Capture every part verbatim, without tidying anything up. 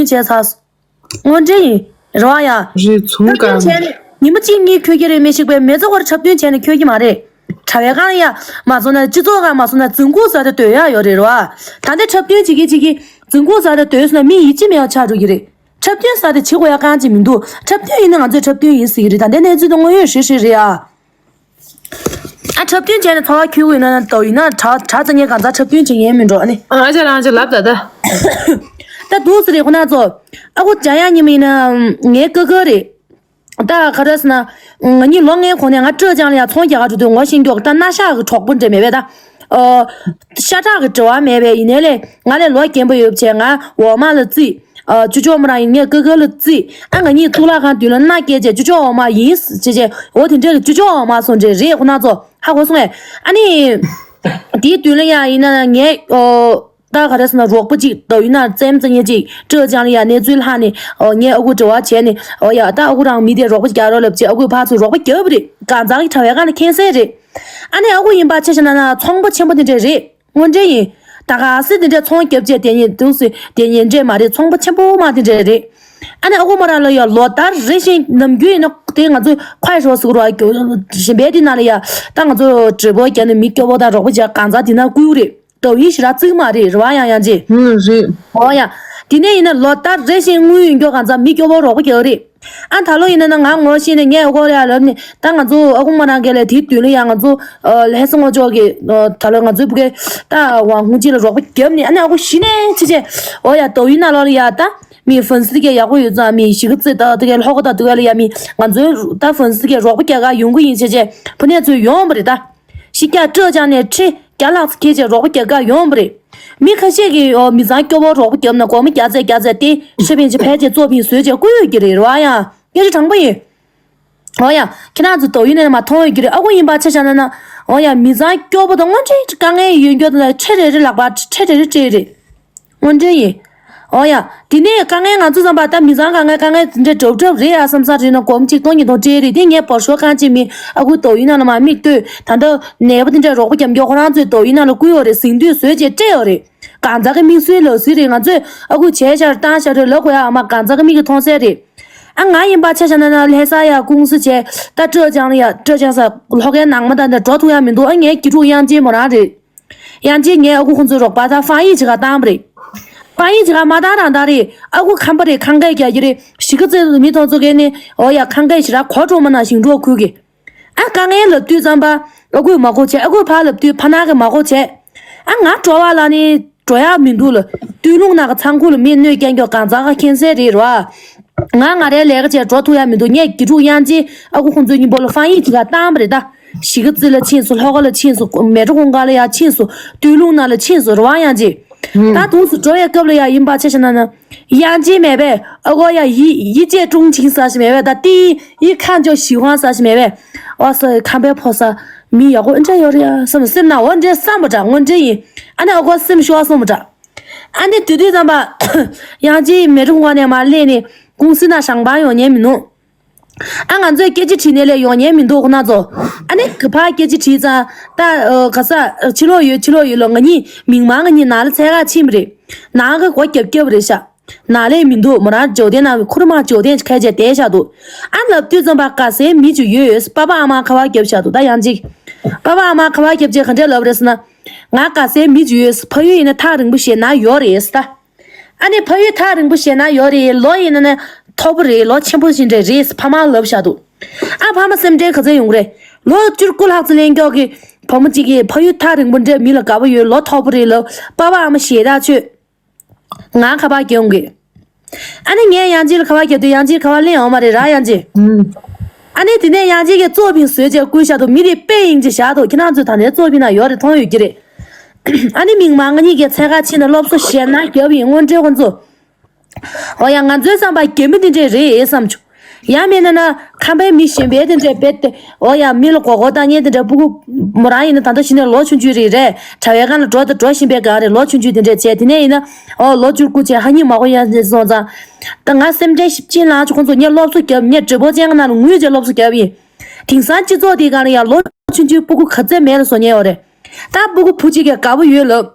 བསྟུན་བྱས་ཚར། དངོས་འབྲེལ་ཡིན། རེད་བ་ཡ། རེད། ཚོང་འཁྲབ་སྟོན་ཀ་བྱས་ནས་ཉི་མ་གཅིག་གཉིས་འཁྱོལ་གྱི་རེད་མི་ཤེས་པས། མི་ཚོ་ཁོར་འཁྲབ་སྟོན་བྱས་ནས་འཁྱོལ་གྱི་མ་རེད། དྲ་བའི་སྒང་ཡ་མ་སོང་ན། སྤྱི་ཚོགས་སྒང་མ་སོང་ན་རྫུན་གོག་ཟ་དེ་སྡོད་ཡ་ཡོད་རེད། རེད་བ། ད་ལྟ་འཁྲབ་སྟོན་བྱེད་ཀྱི་བྱེད་ཀྱི་རྫུན་གོག་ཟ་དེ་སྡོད་སོང་ན་མི་ཡིད་ཆེས་མེད་པ་ཆགས་འགྲོ་གི་རེད། འཁྲབ་སྟོན་ཟ་དེ་བྱེད་དགོས་ཡ་གང་ཅིག་མི་འདུག་འཁྲབ་སྟོན་ཡིན་ན་ང་ཚོས་འཁྲབ་སྟོན་ཡིན་ཟེར་གྱི་རེད། ད་ལྟའི་གནས་ཚུལ་དེ་དངོས་ཡོད་རེད། རེད་རེད་ཡ། ཨ། འཁྲབ་སྟོན་བྱས་ནས་འཚོ་བ་འཁྱོལ་གྱི་ཡོད་ན་ན་དོ་ཡིན་ན། དྲ་དྲ་ཚ་ངས་གང་ཟག་འཁྲབ་སྟོན་བྱེད་ངེས་མི་འགྲོ་ཨ་ནི། ཨ་ཅག་རང་ཅག་ལབ་ད་ད། ད་འདུག་སེ་རེད་ཁོ་ན་ཚོ། ཨ་ཁུ་འཇམ་དབྱངས་ཉི་མ་ཡིན་ན་ངའི་ཀ་ཀ་རེད། ད་ག་རེ་ཟེར་ན། ང་གཉིས་ལོ་ལྔའི་གོང་ནས་ང་ཀྲོའུ་ཅང་ལ་ཡ་ཚོང་རྒྱག་ག་འགྲོ་དུས་ངོ་ཤེས་མགྱོགས་ད་སྣ་ཤག་གི་གྲོགས་པོ་འདྲ་མེད་པས་ད། ཨོ། ཤ་ཁྲག་གི་འབྲེལ་བ་མེད་པས། ཡིན་ནའི་ལས་ང་ལས་ལོ་རྒན་པོ་ཡོད་བྱས་ང་འོག་མ་ལ་བརྩིས། ཨ། ཅོ་ཅོ་མོ་རང་ཡིན་ངས་ཀ་ཀ་ལ་བརྩིས། ཨ། ང་གཉིས་གཙུག་ལག་ཁང་མདུན་ལ་མནའ་སྐྱེལ་བྱས་ཅོ་ཅོ་འོག་མ་ཡིན་ཟེར་བྱས། འོ་དེ་འདྲས་ལ་ཅོ་ཅོ་འོག་མ་སོང་འདྲས་རེད་ཁོ་ན་ཚོ། ཧ་གོ་སོང་ངས། ཨ་ནི། དེའི་མདུན་ལ་ཡ་ཡིན་ན་ངས་ཨོ། ད་ག་རེ་ཟེར་ན་རོགས་པ་གཅིག་ད་ཡིན་ན་རྩེད་མོ་རྩེ་མཁན་གཅིག་ཀྲོའུ་ཅང་ལ་ཡ་གནས་ཚུལ་ལྷག་ནས། ཨོ། ངས་ཨ་ཁུ་འབྲེལ་བ་བྱས་ནས། ཨོ་ཡ། ད་ཨ་ཁུ་རང་མི་དེ་རོགས་པ་རྒྱག་རོགས་ལབ་བྱས་ཨ་ཁུས་ཕར་ཚུར་རོགས་པ་རྒྱབ་པ་རེད། གང་ཟག་གི་དྲ་བའི་སྒང་ལ་མཁྱེན་གསལ་རེད། ཨ་ནི་ཨ་ཁུ་ཡིན་པ་ཆ་བཞག་ན་ན་ཚོང་པ་ཆེན་པོ་དེ་འདྲས་རེད། དངོས་འབྲེལ་ཡིན། ད་ག་སེ་དེ་འདྲས་ཚོང་རྒྱབ་བྱས་དེ་ཉིན་འདུག་སེ་དེ་ཉིན་འདྲས་མ་རེད། ཚོང་པ་ཆེན་པོ་མ་དེ་འདྲས་རེད། ཨ་ནི་ཨ་ཁུ་མོ་རང་ལ་ཡ་ལོ་ལྟར་རེ་བཞིན་ནམ་རྒྱུན་ཡིན་ན་དེ་ང་ཚོས་ཁོའི་རོགས་སུ་རོགས་གཞན་པའི་དེ་ན་ལ་ཡ་ད་ང་ཚོ་བགྲེས་པོ་རྒྱབ་ནས་མི་སྐྱོ་པོ་དང་རོགས་པ་བྱས་གང་ཟག་དེ་ན་བསྐུལ་རེད། ཏོག་ཡིན་ཞེ་དྲག་བརྩི་གི་མ་རེད། རེད་བ་ཡང་ཡང་ཅེ། ཧུམ། རེད། འོ་ཡ། དེ་ནས་ཡིན་ན་ལོ་ལྟར་རེ་བཞིན་དངུལ་ཡོད་མཁན་གང་ཚང་མི་སྐྱོ་པོ་རོགས་པ་རྒྱག་གི་རེད། ཨ་ད་ལོ་ཡིན་ན་ན་ང་ངོ་ཤེས་ནས་ངས་ཨ་ཁུ་ལ་ཡ་ལབ་ནས་ད་ང་ཚོ་ཨ་ཁུ་མོ་རང་གི་ལས་དེའི་མདུན་ལ་ཡ་ང་ཚོ་ལྷ་ས་ངོ་ཅོག་གི་ད་ལོ་ང་ཚོའི་བུ་གའི་ད་ཝང་ཧུང་ཅི་ལ་རོགས་པ་རྒྱབ་ནས་ཨ་ནི་ཨ་ཁུ་གཞི་ནས་ཆེ་ཆེ། འོ་ཡ་ཏོག་ཡིན་ན་ལོ་ལ་ཡ་ད་མི་ཧྥན་སི་གི་ཡག་པོ་ཡོད་ཙང་མི་ཞིག་གི་རྩེ་ད་དེ་གའི་ལྷོ་ཁ་ད་དེ་གའི་ལ་ཡ་མི་ང་ཚོའི་ད་ཧྥན་སི་གི་རོགས་པ་རྒྱག་ག་ཡོང་གི་ཡིན་ཆེ་ཆེ། བུ་ནས་ཚོས་ཡོང་བ་རེད་ད། ཤི་རྒྱག་སྤྲོད་བྱས་ནས་ཁྲི་བརྒྱ་ལྷག་ཙམ་ཁྱེར་བྱས་རོགས་པ་རྒྱག་ག་ཡོང་བ་རེད། མི་ཁ་ཤས་ཀྱིས་ཨོ་མི་ཚང་སྐྱོ་པོ་རོགས་པ་བརྒྱབ་ན་སྒོར་མོ་བརྒྱ་ཚད་བརྒྱ་ཚད་དེ་ཧྲི་ཕིན་གྱི་ཕལ་ཆེར་གཙོ་ཕིན་བཟོས་བྱས་བསྐུར་ཡོད་ཀྱི་རེད། རེད་བ་ཡ། སྐད་ཆ་དྲང་པོ་ཡིན། ཨོ་ཡ། ཁྱེད་རང་ཚོ་ཏོག་ཡིན་ནས་མ་མཐོང་ཡོད་ཀྱི་རེད། ཨ་ཁུ་ཡིན་པ་ཆ་བཞག་ན་ན། ཨོ་ཡ། མི་ཚང་སྐྱོ་པོ་དང་དངོས་འབྲེལ་དཀའ་ངལ་ཡོད་མཁན་དེ་ལ་ཁྲལ་རེ་རེ་ལག་པ་ཁྲལ་རེ་རེ་སྤྲད་རེད། དངོས་འབྲེལ་ཡིན། འོ་ཡ། དེ་ནས་དཀའ་ངལ་ང་ཚོ་བསམ་པ་ད་མི་ཚང་དཀའ་ངལ་དཀའ་ངལ་འདྲ་འདྲ་འདྲ་རེད་ཨ་བསམ་ས་རེད་ན་སྒོར་མོ་གཅིག་སྟོང་ཉིས་སྟོང་སྤྲད་རེད། དེ་ངས་བོར་ཤོག་གང་ཅི་མི་ཨ་ཁུ་ཏོག་ཡིན་ན་ལ་མ་མིག་ལྟོས་ད་ལྟ་ནད་པ་དེ་འདྲ་རོགས་པ་རྒྱབ་མགྱོགས་ཁོ་རང་ཚོས་ཏོག་ཡིན་ན་ལ་བསྐུར་ཡོད་རེད། ཟིང་དུས་བཟོས་བྱས་སྤྲད་ཡོད་རེད། གང་ཟག་གི་མིག་ཟུར་ལག་ཟུར་རེད། ང་ཚོས་ཨ་ཁུ་བྱས་ཤར་བཏང་ཤར་རེད་ལབ་དགོས་ཡ་ཨ་མ་གང་ཟག་གི་མིག་གིས་མཐོང་གསལ་རེད། ཨ་ང་ཡིན་པ་ཆ་བཞག་ན་ན་ལྷ་ས་ཡ་ཀུང་སི་བྱས་ད་སྤྲོད་བྱང་ལ་ཡ་སྤྲོད་བྱང་ས་ལྷོ་ཁའི་ནང་མ་ད་འདྲ་འགྲོ་ཐུབ་ཡ་མི་འདུག་ཨ་ངའི་དགེ་ཕྲུག་དབྱངས་ཅན་མོ་རང་རེད། ཡང་ཅིག་ངའི་ཨ་ཁུ་ཁོང་ཚོའི་རོགས་པ་དང་ཧྥང་ཡིག་ཅིག་ག་བཏང་བ་རེད། ཧྥང་ཡིག་ཅིག་ག་མ་བཏང་རང་བཏང་རེད། ཨ་ཁུ་ཁམས་པ་རེད། ཁང་སྐད་རྒྱག་གི་རེད། གཞིས་ཀ་རྩེ་མི་ཐོང་ཚོ་གས་ནི་འོ་ཡ་ཁང་སྐད་ཞེ་དྲག་གོ་འགྲོ་མ་ན་ཞིང་འབྲོག་ཁུལ་གི། ཨ་དཀའ་ངལ་ལབ་དུས་ཙམ་པ་ཨ་ཁུས་མ་གོ་བྱས། ཨ་ཁུས་ཕར་ལབ་དུས་ཕ་ནག་གིས་མ་གོ་བྱས། ཨ་ང་འགྲོ་བ་ལ་ནི་འགྲོ་ཡག་མི་འདུག་ལ། སྟོད་ལུང་ནང་གི་ཚང་ཁུག་ལ་མི་གནོད་སྐྱེལ་མགྱོགས་གང་ཟག་ག་མཁྱེན་གསལ་རེད་ར། ང་ང་རའི་ལས་ཀ་བྱས་འགྲོ་ཐུབ་ཡ་མི་འདུག་ངས་དགེ་ཕྲུག་དབྱངས་ཅན་ཨ་ཁུ་ཁོང་ཚོའི་མཉམ་པོ་ལ་ཧྥང་ཡིག་ཅིག་ག་བཏང་བ་རེད་ད། གཞིས་ཀ་རྩེ་ལ་ཕྱིན་སོང་། ལྷོ་ཁ་ལ་ཕྱིན་སོང་། མལ་གྲོ་གུང་དཀར་ལ་ཡར་ཕྱིན་སོང་། སྟོད་ལུང་ནང་ལ་ཕྱིན་སོང་རེད་བ་དབྱངས་ཅན། ད་དུང་སུ་འགྲོ་ཡའི་སྐབས་ལ་ཡ་ཡིན་པ་ཆ་བཞག་ན་ན། དབྱངས་ཅན་མེད་པས་ཨ་ཁུ་ཡ་ཡི་ཡི་ཅེ་ཀྲུང་ཆིང་ཟེར་ཞིག་མེད་པས་ད་ཏི་ཡི་ཁ་འཇོག་ཞི་ཧང་ཟེར་ཞིག་མེད་པས། ཨོ་སོ་ཁམས་པའི་ཕོ་གསར་མི་ཡག་པོ་འདྲ་ཡོད་རེད་ཡ་བསམ་སེམས་ན་འོ་འདྲའི་བསམ་པ་འདྲ་དངོས་འབྲེལ་ཡིན། ཨ་ནི་ཨ་ཁུ་སེམས་ཤོར་སོང་པ་འདྲ། ཨ་ནི་དེ་དུས་ཙམ་པ་དབྱངས་ཅན་མལ་གྲོ་གུང་དཀར་ནས་མར་སླེབས་ནས་ཀུང་སི་ནང་ཞང་པང་ཡོང་ཉན་མི་ནུས། ཨ་ང་ཚོས་སྐད་ཆ་དྲིས་ནས་ལས་ཡོང་ཉན་མི་འདུག་ཁོ་ན་ཚོ། ཨ་ནི་ག་ཕར་སྐད་ཆ་དྲིས་ཙང་ད་ཨ་ག་ས་ཕྱི་ལོགས་ཡོད་ཕྱི་ལོགས་ཡོད་ལོ། ང་གཉིས་མིག་མང་ང་གཉིས་ནང་ལ་འཚོལ་ག་ཕྱིན་པ་རེད། ནང་གི་སྒོ་རྒྱབ་རྒྱབ་རེད་ཤག་ནང་ལས་མི་འདུག་མོ་རང་ཇོ་བདེ་ནང་གི་ཁུར་མ་ཇོ་བདེ་ཁ་ཆེ་བསྡད་ཤག་འདུག་ཨ་ལབ་དུས་ཙམ་པ་ག་སའི་མི་ཅིག་ཡོད་ཡོད་པ་པ་ཨ་མ་ཁ་བ་རྒྱབ་ཤག་འདུག་ད་ཡང་ཅིག་པ་པ་ཨ་མ་ཁ་བ་རྒྱབ་རྗེས་ག་འདྲས་ལབ་རེད་ཟེར་ན། ང་ག་སའི་མི་ཅིག་ཡོད་ཕ་ཡུལ་ཡིན་ན་ཐག་རིང་པོ་ཞེད་སྣང་ཡོད་རེད་ད། ཨ་ནི་ཕ་ཡུལ་ཐག་རིང་པོ་ཞེད་སྣང་ཡོད་རེད། ལོ་ཡིན་ན་ནི་མཐོ་པོ་རེད། ལོ་ཆེན་པོ་ཞིག་འདྲ་རེད་ཕ་མ་ལབ་བཞག་འདུག་ཨ་ཕ་མ་སེམས་ཁྲལ་ག་ཚོད་ཡོང་གི་རེད། ལོ་བཅུ་དགུ་ལྷག་ཙམ་ལེན་མགྱོགས་ཀྱི་བུ་མོ་གཅིག་གིས་ཕ་ཡུལ་ཐག་རིང་པོ་འདྲ་མི་ལ་དགའ་པོ་ཡོད། ལོ་མཐོ་པོ་རེད་ལབ་པ་པ་ཨ་མ་ཞེད་ཐག་ཆོད། ང་ཁ་པར་རྒྱག་ཡོང་གི། ཨ་ནི་ངས་ཡང་ཅིག་ལ་ཁ་པར་རྒྱབ་དུས་ཡང་ཅིག་ཁ་པར་ལེན་ཡོང་མ་རེད་ར་ཡང་ཅིག་ཨ་ནི་དེ་ནས་ཡང་ཅིག་གིས་གཙོ་ཕིན་བཟོས་བྱས་བསྐུར་བཞག་འདུག་མི་དེ་དཔེ་ཡིན་གྱི་བཞག་འདུག་ཁྱེད་རང་ཚོས་ད་ནས་གཙོ་ཕིན་ན་ཡོད་རེད་མཐོང་ཡོད་ཀྱི་རེད། ཨ་ནི་མིག་མང་ང་གཉིས་ཀྱིས་འཚོལ་ག་ཕྱིན་ནས་སློབ་གསོ་ཞེད་སྣང་རྒྱབ་ཡིན་དངོས་འབྲེལ་ཁོང་ཚོ། འོ་ཡ་ང་ཚོའི་བསམ་པ་རྒྱ་མི་དེ་འདྲས་རེད་བསམ་བྱུང་། ཡང་མིན་ན་ན་ཁམས་པའི་མི་གཞན་པའི་དེ་འདྲས་རྦད་དེ་འོ་ཡ་མི་ལ་མགོ་སྐོར་བཏང་མཁན་དེ་འདྲས་སྤུ་གུ་མོ་རང་ཡིན་ན་ད་ལྟ་གཞི་ནས་ལོ་ཆུང་ཆུང་རེད་རེད། དྲ་བའི་སྒང་ལ་འགྲོ་དང་འགྲོ་བཞིན་པའི་སྒང་རེད། ལོ་ཆུང་ཆུང་དེ་འདྲས་བྱས་དེ་ནས་ཡིན་ན་འོ་ལོ་བཅུ་དགུ་བྱས་ཧ་ཉིན་མ་གོ་ཡ་སོང་ཙང་། ད་ང་སེམས་ཁྲལ་ཞིབ་ཅིང་ལངས་བྱུང་ཁོང་ཚོ་ངས་སློབ་གསོ་རྒྱབ་ངས་འབྲས་སྤོང་ཅན་གྱི་ནང་ལ་ངུས་བྱས་སློབ་གསོ་རྒྱབ་ཡིན། དེང་སང་སྤྱི་ཚོགས་དེའི་སྒང་ལ་ཡང་ལོ་ཆུང་ཆུང་སྤུ་གུ་ག་ཚད་མེད་ལ་བཟོ་མཁན་ཡོད་རེད། ད་སྤུ་གུ་བུ་གཅིག་གིས་དགའ་པོ་ཡོད་ལབ།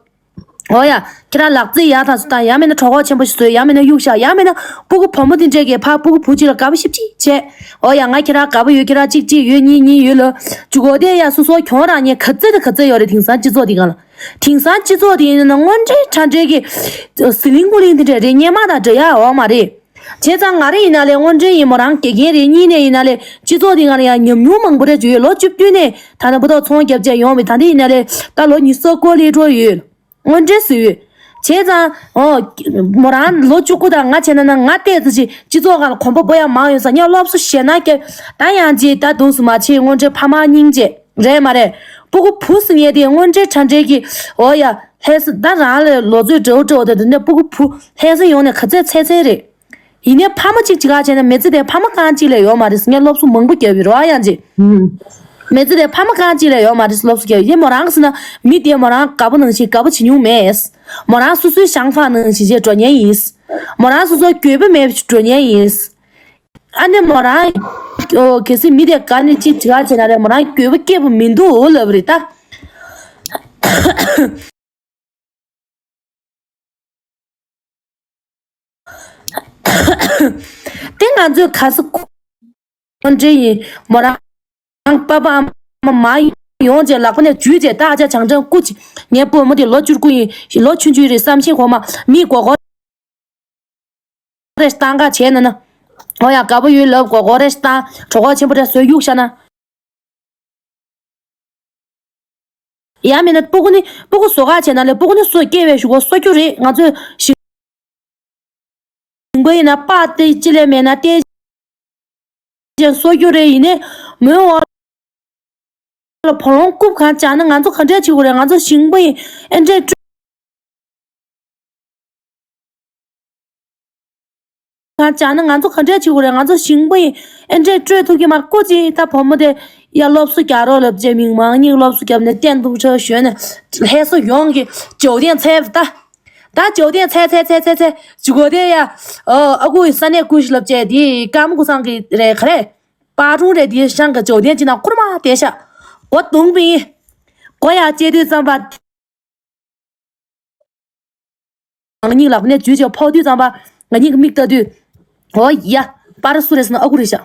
འོ་ཡ། ཁྱེད་རང་ལག་རྩེད་ཡག་ཐག་ཆོད་བཏང་། ཡང་མིན་ན་གྲོད་ཁོག་ཆེན་པོ་ཞིག་བཟོས། ཡང་མིན་ན་གཡུག་བཞག་ཡང་མིན་ན་སྤུ་གུ་བུ་མོ་དེ་འདྲས་ཀྱིས་ཕར་སྤུ་གུ་བུ་གཅིག་ལ་དགའ་པོ་ཞེ་པོ་ཅིག་བྱས། འོ་ཡ། ང་ཁྱེད་རང་དགའ་པོ་ཡོད། ཁྱེད་རང་གཅིག་གཅིག་ཡོད་གཉིས་གཉིས་ཡོད་ལ། གཅིག་གོ་དེ་ཡ་སོ་སོ་གྱོང་རག་མཁན་ག་ཚད་དང་ག་ཚད་ཡོད་རེད། དེང་སང་སྤྱི་ཚོགས་འདི་སྒང་ལ། དེང་སང་སྤྱི་ཚོགས་འདི་ཡིན་ན་དངོས་འབྲེལ་ཁྲ་འབྲེལ་གྱི་ཟི་ལིང་ཀུ་ལིང་དེ་འདྲས་རེད། སྔོན་མ་དང་འདྲ་ཡག་ཡོད་མ་རེད། བྱས་ཙང་ང་རང་ཡིན་ན་ལས་དངོས་འབྲེལ་ཡིན། མོ་རང་དགེ་རྒན་རེད། གཉིས་ནས་ཡིན་ན་ལས་སྤྱི་ཚོགས་འདི་སྒང་ལ་ཡང་ཉམས་མྱོང་མང་པོ་རེ་ཅིག་ཡོད། ལོ་བཅུ་བདུན་ནས་ད་ལྟ་བར་དུ་ཚོང་རྒྱབ་བྱས་ཡོང་བའི། ད་ལྟ་ཡིན་ན་ལས་ད་ལོ་ཉི་ཤུ་རྩ་དགུ་སླེབས་འགྲོ་ཡོད། དངོས་འབྲེལ་སུ་ཡོད། བྱས་ཙང་། ཨོ། མོ་རང་ལོ་བཅུ་དགུ་དང་ང་བྱས་ན་ན་ང་བལྟས་ཙམ་ཅིག་སྤྱི་ཚོགས་སྒང་ལ་གོམ་པ་སྤོ་ཡ་མང་ཡོད་ས། ངས་སློབ་གསོ་ཞེ་ན་སྐྱེ། ད་ཡང་ཅིག་ད་དུང་སུ་མ་བྱེད། དངོས་འབྲེལ་ཕ་མ་སྙིང་རྗེ་རེད་མ་རེད། སྤུ་གུ་བུ་ཟེར་མཁན་དེ་དངོས་འབྲེལ་ཁྲ་འབྲེལ་གྱི། འོ་ཡ། ལྷ་ས་ད་རང་ལས་ལོ་ཚོད་འདྲ་བོ་འདྲ་བོ་དེ་འདྲ་སྤུ་གུ་བུ་ལྷ་ས་ཡོང་ནས་ག་ཚད་ཚད་ཚད་རེད། ཡིན་ནའི་ཕ་མ་གཅིག་གཅིག་ག་བྱས་ན་མི་ཚེ་དེ་ཕ་མ་རྐང་གཅིག་ལས་ཡོད་མ་རེད། ངས་སློབ་གསོ་མང་པོ་བརྒྱབ་ཡོད་རེད་བ། ཡང་ཅིག་མི་ཚེ་དེ་ཕ་མ་རྐང་གཅིག་ལས་ཡོད་མ་རེད། སློབ་གསོ་བརྒྱབ་ཡོད། མོ་རང་ཟེར་ན་མི་དེ་མོ་རང་དགའ་པོ་ནང་བཞིན་དགའ་པོ་བྱེད་མྱོང་མེད། མོ་རང་སོ་སོའི་ཞང་ཕག་ནང་བཞིན་བྱས་འགྲོ་མཁན་ཡིན། མོ་རང་སོ་སོ་འགྱོད་པ་མེད་པ་འགྲོ་མཁན་ཡིན། ཨ་ནི་མོ་རང་། ཨོ། གལ་སྲིད་མི་དེ་དགའ་ནས་གཅིག་གཅིག་ག་བྱས་ན་རེད། མོ་རང་འགྱོད་པ་སྐྱེས་པ་མི་འདུག་ལབ་རེད་ད། དེ་ང་ཚོའི་ག་ས་གོ་འདྲེ་ཡིན། མོ་རང་པ་པ་ཨ་མ་མ་ཡོང་བྱས་ལག་པ་ནས་འཇུས་བྱས། ད་ཨ་ཅག་བྱང་ཆང་སྐུ་མཁྱེན། ངའི་བུ་མོ་དེ་ལོ་བཅུ་དགུ་ཡིན། ལོ་ཆུང་ཆུང་རེད་བསམ་ཤེས་གོ་མ། མི་མགོ་སྐོར་རེ་བཏང་ག་བྱས་ན་ན། འོ་ཡ། དགའ་པོ་ཡོད་ལབ། མགོ་སྐོར་རེ་བཏང་། གྲོད་ཁོག་ཆེན་པོ་རེ་བཟོས་གཡུག་བཞག་ན། ཡང་མིན་ན་སྤུ་གུ་ནི་སྤུ་གུ་བཟོ་ག་བྱས་ན་ལས་སྤུ་གུ་ནི་སོ་སྐྱེ་བའི་གཞུག་གུ་གསོ་རྒྱུ་རེད། ང་ཚོས་ཞིང་པ་ཡིན་ན་པགས་དེ་ཅི་ལས་མེད་ན་བལྟས་ཅན་གསོ་རྒྱུ་རེད། ཡིན་ནའི་མོའི་འོག་ལ་བུ་ལོང་རྐུབ་གང་བཅག་ན་ང་ཚོ་ག་འདྲས་བྱེད་དགོས་རེད། ང་ཚོ་ཞིང་པ་ཡིན། ཨེ་འདྲས་སྤྲོད། གང་བྱས་ན་ང་ཚོ་ག་འདྲས་བྱེད་དགོས་རེད། ང་ཚོ་ཞིང་པ་ཡིན། ཨེ་འདྲས་སྤྲོད་ཐུབ་ཀྱི་མ། སྐུ་མཁྱེན། ད་བུ་མོ་དེ་ཡ་སློབ་གསོ་རྒྱག་རོགས་ལབ་བྱས། མིག་མང་གཉིས་སློབ་གསོ་བརྒྱབ་ནས་བསྟན་འདུག་ཆ་ཞོན་ནས་ལྷ་ས་ཡོང་གི་ཇོ་བསྟན་འཚལ་ད། ད་ཇོ་བསྟན་འཚལ་འཚལ་འཚལ་འཚལ་འཚལ་ཇུ་གོ་དེ་ཡ། ཨོ། ཨ་ཁུ་ས་གནས་སྐུ་ཞིག་ལབ་བྱས། དེ་ཀརྨ་ཀུན་བཟང་གི་རེད་ག་རེད། པ་ཀྲུང་རེད། དེ་ཤང་གི་ཇོ་བསྟན་ཅི་ན་ཁུར་མ་དེ་ཤ་སྒོ་རྡུང་པིན། སྒོ་ཡ་བཅད་དུས་ཙམ་པ། ང་གཉིས་ལག་ནས་འཇུས་བྱས་ཕོག་དུས་ཙམ་པ། ང་གཉིས་ཀྱི་མིག་ལྟ་དུས། འོ་ཡ། པར་སུ་རེད་ཟེར་ན་ཨ་ཁུ་རེད་ཤག་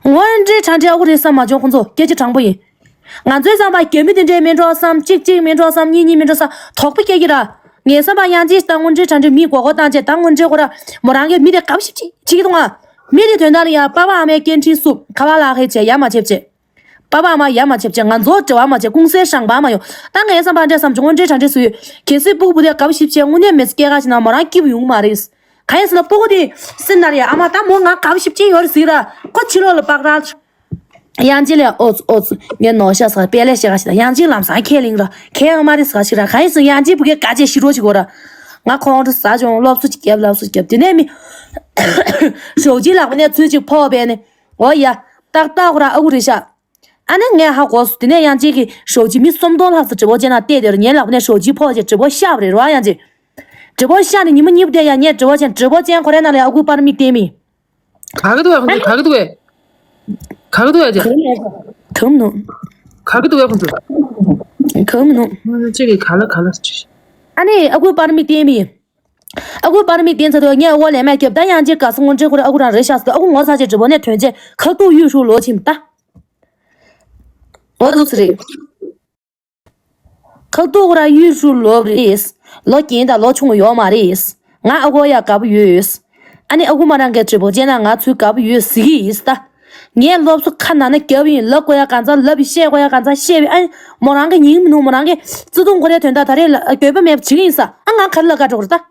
དངོས་འབྲེལ་ཁྲ་འབྲེལ་ཨ་ཁུ་རེད་བསམ་མ་བྱུང་། ཁོང་ཚོ་སྐད་ཆ་དྲང་པོ་ཡིན། ང་ཚོའི་བསམ་པ་རྒྱ་མི་དེ་འདྲས་མིན་འགྲོ་བསམ། གཅིག་གཅིག་མིན་འགྲོ་བསམ། གཉིས་གཉིས་མིན་འགྲོ་བསམ། དོགས་པ་སྐྱེ་གི་ར། ངའི་བསམ་པ་ཡང་ཅིག་ད་དངོས་འབྲེལ་ཁྲ་འབྲེལ་མིའི་མགོ་སྐོར་བཏང་བྱས། ད་དངོས་འབྲེལ་ཁོ་ར་མོ་རང་གི་མི་དེ་དགའ་པོ་ཞེ་པོ་ཅིག་བྱེད་ཀྱི་འདུག་ཨ། མི་དེ་དོན་དག་ལ་ཡ་པ་ཕ་ཨ་མའི་སྐད་འཕྲིན་བསུབ། ཁ་པར་ལག་ཁེལ་བྱས་ཡ་མ་བྱེད་བྱས། པ་ཕ་ཨ་མ་ཡ་མ་བྱེད་བྱས། ང་ཚོ་འབྲེལ་བ་མ་བྱེད། ཀུང་སིའི་ཞང་པ་མ་ཡོང་། ད་ངའི་བསམ་པ་འདྲ་བསམ་བྱུང་། དངོས་འབྲེལ་ཁྲ་འབྲེལ་སུ་ཡོད། གལ་སྲིད་སྤུ་གུ་བུ་དེ་དགའ་པོ་ཞེ་པོ་བྱས་དངོས་གནས་མི་ཚེ་སྐྱེལ་ག་ཕྱིན་ན་མོ་རང་སྐྱིད་པོ་ཡོང་གི་མ་རེད། གང་ཡིན་ཟེར་ན་སྤུ་གུ་དེ་སེམས་ནང་ལ་ཡ་ཨ་མ་ད་མོ་ང་དགའ་པོ་ཞེ་པོ་ཅིག་ཡོད་རེད་ཟེར་ར། ཁོ་ཕྱི་ལོགས་ལ་པགས་ར། ཡང་ཅིག་ལ་ཨོ་ཙི་ཨོ་ཙི་ངས་ནོར་ཤག་ཟེར་དཔེ་ལས་བཤད་ག་ཞིག་ལ། ཡང་ཅིག་ལམ་སང་ཁས་ལེན་ར། ཁས་ཡོད་མ་རེད་ཟེར་ག་ཞིག་ར། གང་ཡིན་ཟེར་ན་ཡང་ཅིག་བུ་གའི་དགའ་ཆས་ཤི་རོ་ཞིག་གོ་ར། ང་ཁོང་ཁྲོ་ཟ་བྱུང་། སློབ་གསོ་ཅིག་བརྒྱབ། སློབ་གསོ་བརྒྱབ། དེ་ནས་མི་ཞོགས་ཇིའི་ལག་པ་ནས་ཚུར་ཅིག་ཕོག་པས་ནས། འོ་ཡ། ཏག་ཏག་ཁོ་ར་ཨ་ཁུ་རེད་ཤག་ཨ་ནི་ངས་ཧ་གོ་སོང་། དེ་ནས་ཡང་ཅིག་གི་ཞོགས་ཇི་མི་སུམ་སྟོང་ལྷག་ཙམ་དྲི་བ་བྱས་ན་བལྟས་དེར། ངའི་ལག་པ་ནས་ཞོགས་ཇི་ཕོག་བྱས་དྲི་བ་ཤར་བ་རེད་ར། ཡང་ཅིག་དྲི་བ་ཤར་ནས་ཉི་མ་གཉིས་པ་དེ་ཡང་ངས་དྲི་བ་བྱས། དྲི་བ་ཅན་ཁོ་རའི་ནང་ལ་ཨ་ཁུའི་པར་མིག་བསྟན་མི། ག་གི་འདུག་ག་གི་འདུག་ག་གི་འདུག་ག་གི་འདུག་ག་གི་འདུག་ག་གི་འདུག་ག་གི་འདུག་ག་གི་མི་འདུག་ཁོ་མི་འདུག་ཅིག་གི་ག་ལ་ག་ལ། ཨ་ནི་ཨ་ཁུའི་པར་མིག་བསྟན་མི། ཨ་ཁུའི་པར་མིག་བསྟན་ཚར་དུས་ངས་ཨ་ཁུ་ལན་མ་བརྒྱབ། ད་ཡང་ཅིག་ག་ས་དངོས་འབྲེལ་ཁོ་ར་ཨ་ཁུ་རང་རེད་ཤག་ཟེར་དུས། ཨ་ཁུ་ངོ་ཚ་བྱས་དྲི་བ་ནས་ཐོན་བྱས་ཁ་ཐུག་གཡུ་ཧྲུའུ་ལོག་ཕྱིན་པ་ད། འོ་འདུག་སེ་རེད། ཁ་ཐུག་ཁོ་ར་གཡུ་ཧྲུའུ་ལོག་རེད། ལོ་རྒན་དང་ལོ་ཆུང་ཡོད་མ་རེད། ང་ཨ་ཁུ་ཡ་དགའ་པོ་ཡོད། ཨ་ནི་ཨ་ཁུ་མོ་རང་གིས་དྲི་བ་བྱས་ན་ང་ཚུར་དགའ་པོ་ཡོད་ཟེར་གྱི་ཡིན་ད། ངས་སློབ་གསོ་ཁ་ནང་ན་བརྒྱབ་ཡིན། ལབ་དགོས་ཡ་གང་ཚང་ལབ་ཡིན། བཤད་དགོས་ཡ་གང་ཚང་བཤད་ཡིན། ཨ་ནི་མོ་རང་གིས་ཉན་གི་མི་འདུག་མོ་རང་གིས་བརྩེ་དུང་ཁོ་རའི་དོན་དག་ད་རེས་ལ་འགྱོད་པ་མེད་པ་བྱེད་ཀྱི་ཡིན་ས། ཨ་ང་ག་རེ་ལབ་དགའ་འགྲོ་གི་རེད་